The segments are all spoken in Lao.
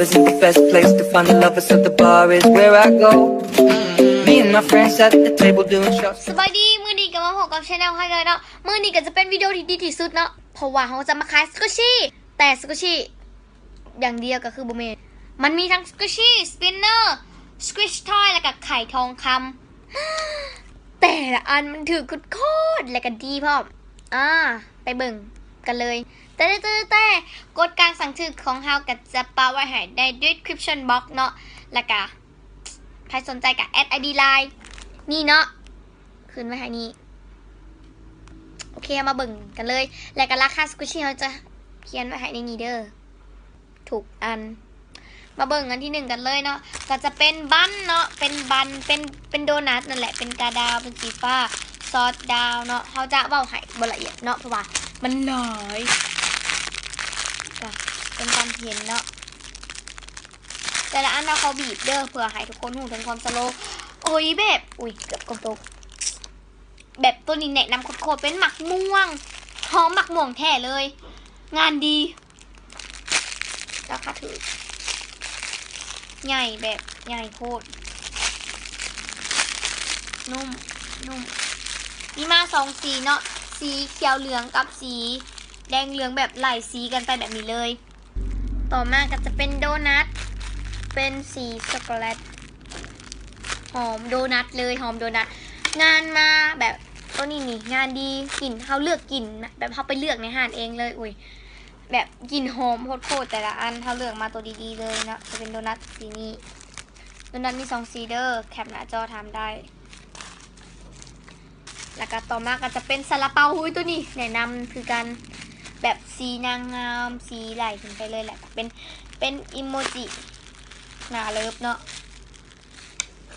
Isn't the best place to find the lovers, so the bar is where I go. Me and my friends at the table doing shots. ສະບາຍດີ ມື້ນີ້ກໍມາພົບກັບ channel ເຮົາເລີຍເນາະ. ມື້ນີ້ກໍຈະເປັນວິດີໂອທີ່ດີທີ່ສຸດເນາະ ເພາະວ່າເຮົາຈະມາຂາຍ Squishy ແຕ່ Squishy ຢ່າງດຽວກໍຄືບໍ່ແມ່ນ ມັນມີທັງ Squishy Spinner Squish Toy ແລ້ວກໍໄຂ່ທອງຄຳ. ແຕ່ລະອັນມັນຖືກໂຄດໆ ແລະກະດີພ້ອມ. ອາ ໄປເບິ່ງກັນເລີຍ. ແຕ່ ແຕ່ ແຕ່ ກົດການສັ່ງຊື້ຂອງເຮົາກໍຈະປະໄວ້ໃຫ້ໃນ description box ເນາະ ແລ້ວກະໃຜສົນໃຈກໍແອັດ ໄອ ດີ Line ນີ້ເນາະ ຂຶ້ນໄວ້ໃຫ້ນີ້. ໂອເຄ ເຮົາມາເບິ່ງກັນເລີຍ ແລ້ວກໍລາຄາ Squishy ເຮົາຈະຂຽນໄວ້ໃຫ້ໃນນີ້ເດີ. ທຸກອັນ. ມາເບິ່ງອັນທີໜຶ່ງກັນເລີຍເນາະ ກໍຈະເປັນບັນເນາະ ເປັນບັນ ເປັນ ເປັນໂດນັດນັ້ນແຫຼະ ເປັນກາດາວ ເປັນສີຟ້າ ຊອດດາວເນາະ. ເຮົາຈະເວົ້າໃຫ້ບໍ່ລະອຽດເນາະ ເພາະວ່າມັນຫຼາຍ. ກະເປັນຕາມທີ່ເຫັນເນາະ. ແຕ່ລະອັນເຮົາຂໍບີບເດີ ເພື່ອໃຫ້ທຸກຄົນຮູ້ເຖິງຄວາມສະໂລ. ໂອ້ຍ ແບບ ອຸ້ຍ ເກືອບກົງຕົກ. ແບບໂຕນີ້ແນະນຳໂຄດໆ ເປັນໝາກມ່ວງ ຫອມໝາກມ່ວງແທ້ເລີຍ ງານດີ ລາຄາຖືກ ໃຫຍ່ ແບບໃຫຍ່ໂພດ ນຸ້ມ ນຸ້ມ. ມີມາສອງສີເນາະ ສີຂຽວເຫຼືອງກັບສີແດງເຫຼືອງ ແບບໄລ່ສີກັນໄປແບບນີ້ເລີຍ. ຕໍ່ມາກໍຈະເປັນໂດນັດ ເປັນສີຊັອກໂກແລັດ ຫອມໂດນັດເລີຍ ຫອມໂດນັດ. ງານມາແບບໂຕນີ້ນີ້ງານດີ ກິ່ນ ເຮົາເລືອກກິ່ນ ແບບເຮົາໄປເລືອກໃນຮ້ານເອງເລີຍ. ອຸ້ຍ ແບບກິ່ນຫອມໂພດໆ ແຕ່ລະອັນ ເຮົາເລືອກມາໂຕດີໆເລີຍເນາະ. ຈະເປັນໂດນັດສີນີ້ ໂດນັດມີສອງສີເດີ ແຄບໜ້າຈໍຖາມໄດ້. ແລ້ວກໍຕໍ່ມາກໍຈະເປັນຊາລາເປົາ. ຫຸຍ ໂຕນີ້ແນະນຳຄືກັນ ແບບສີນາງງາມ ສີໄຫຼຂຶ້ນໄປເລີຍ. ແລ້ວກໍເປັນ ເປັນອີໂມຈິໜ້າເລີບເນາະ.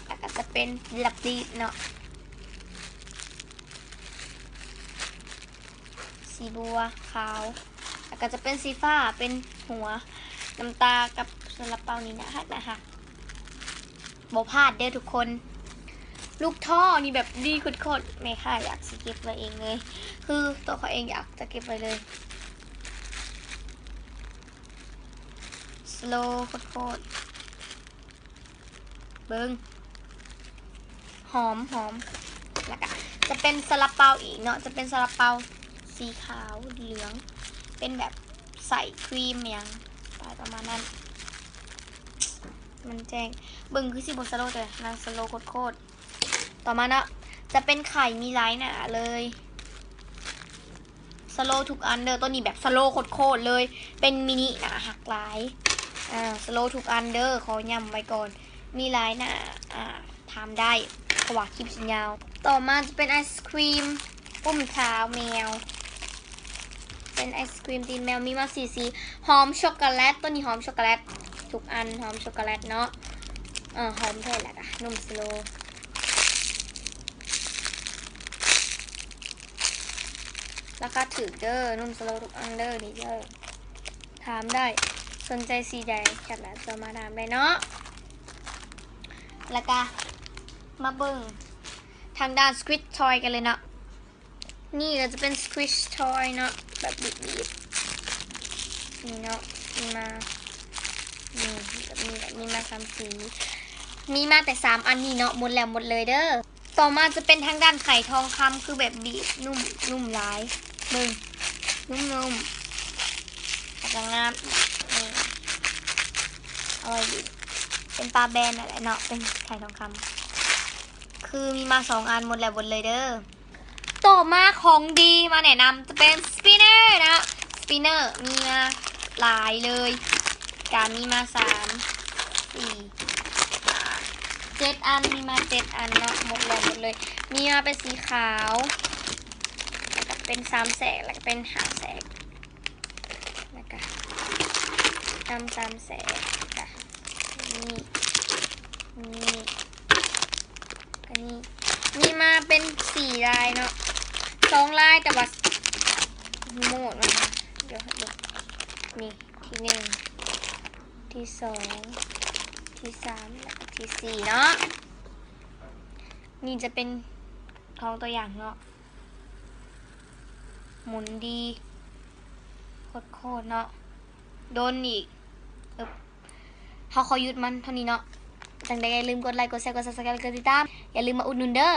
ແລ້ວກໍຈະເປັນລາບລີດເນາະ ສີບົວຂາວ. ແລ້ວກໍຈະເປັນສີຟ້າ ເປັນຫົວນ້ຳຕາກັບຊາລາເປົານີ້ ໜ້າຮັກ ໜ້າຮັກ. ບໍ່ພາດເດີທຸກຄົນ. ລູກທໍ່ນີ້ແບບດີໂຄດໆ ແມ່ຄ້າຢາກຊິເກັບໄວ້ເອງເລີຍ ຄືຕົວຂ້ອຍເອງຢາກຈະເກັບໄວ້ເລີຍ. ສະໂລໂຄດໆ ເບິ່ງ ຫອມ ຫອມ. ແລ້ວກະຈະເປັນຊາລາເປົາອີກເນາະ ຈະເປັນຊາລາເປົາສີຂາວເຫຼືອງ ເປັນແບບໃສ່ຄຣີມຫຍັງໄປປະມານນັ້ນ. ມັນແຈ້ງ ເບິ່ງຄືຊິບໍ່ສະໂລ ແຕ່ນາງສະໂລໂຄດໆ. ຕໍ່ມາເນາະ ຈະເປັນໄຂ່ ມີຫຼາຍໜ້າເລີຍ. ສະໂລທຸກອັນເດີ ໂຕນີ້ແບບສະໂລໂຄດໆເລີຍ ເປັນມິນິ ໜ້າຮັກຫຼາຍ. ອາ ສະໂລທຸກອັນເດີ ຂໍຢ້ຳໄວ້ກ່ອນ ມີຫຼາຍໜ້າ ອາ ຖາມໄດ້ ເພາະວ່າຄລິບຊິຍາວ. ຕໍ່ມາຈະເປັນໄອສຄຣີມ ອຸ້ມທ້າວແມວ ເປັນໄອສຄຣີມຕີນແມວ ມີມາສີ່ສີ ຫອມຊັອກໂກແລັດ ໂຕນີ້ຫອມຊັອກໂກແລັດ ທຸກອັນຫອມຊັອກໂກແລັດເນາະ. ເອີ ຫອມແທ້ ແລ້ວກະນຸ້ມສະໂລ ລາຄາຖືກເດີ ນຸ້ມສະໂລທຸກອັນເດີ ນີ້ເດີ ຖາມໄດ້ ສົນໃຈສີໃດ ແຄບໜ້າຈໍມາຖາມໄດ້ເນາະ. ແລ້ວກະມາເບິ່ງທາງດ້ານສະຄວິດທອຍກັນເລີຍເນາະ. ນີ້ກໍຈະເປັນສະຄວິດທອຍເນາະ ແບບບີບໆ ນີ້ເນາະ ມີມາ ນີ້ ແບບນີ້ແຫຼະ ມີມາສາມສີ ມີມາແຕ່ສາມອັນນີ້ເນາະ ໝົດແລ້ວໝົດເລີຍເດີ. ຕໍ່ມາຈະເປັນທາງດ້ານໄຂ່ທອງຄຳ ຄືແບບບີບນຸ້ມ ນຸ້ມຫຼາຍ ເບິ່ງ ນຸ້ມໆ ແລ້ວກໍງາມອີກ ນີ້ ເອົາໄວ້ບີບ ເປັນປາແບນນັ້ນແຫຼະເນາະ ເປັນໄຂ່ທອງຄຳ ຄືມີມາສອງອັນ ໝົດແລ້ວໝົດເລີຍເດີ. ຕໍ່ມາຂອງດີມາແນະນຳ ຈະເປັນສະປິນເນີນະ ສະປິນເນີ ມີມາຫຼາຍເລີຍ ກະມີມາສາມ ສີ່ ຫ້າ ເຈັດອັນ ມີມາເຈັດອັນເນາະ ໝົດແລ້ວໝົດເລີຍ ມີມາເປັນສີຂາວ ແລ້ວກະເປັນສາມແສກ ແລ້ວກະເປັນຫ້າແສກ ແລ້ວກະນຳສາມແສກ ແລ້ວກະ ນີ້ ນີ້ ອັນນີ້ ມີມາເປັນສີ່ລາຍເນາະ ສອງລາຍ ແຕ່ວ່າ ໂມດມັນ ດຽວໃຫ້ເບິ່ງ ນີ້ ທີໜຶ່ງ ທີສອງ ທີສາມ ແລ້ວກະທີສີ່ເນາະ. ນີ້ຈະເປັນຂອງຕົວຢ່າງເນາະ ໝູນດີໂຄດໆເນາະ ດົນອີກ ເອີ ເຮົາຂໍຢຸດມັນເທົ່ານີ້ເນາະ. ຈັ່ງໃດກໍຢ່າລືມກົດໄລ ກົດແຊ ກົດ Subscribe ແລະ ກົດຕິດຕາມ. ຢ່າລືມມາອຸດໜູນເດີ້.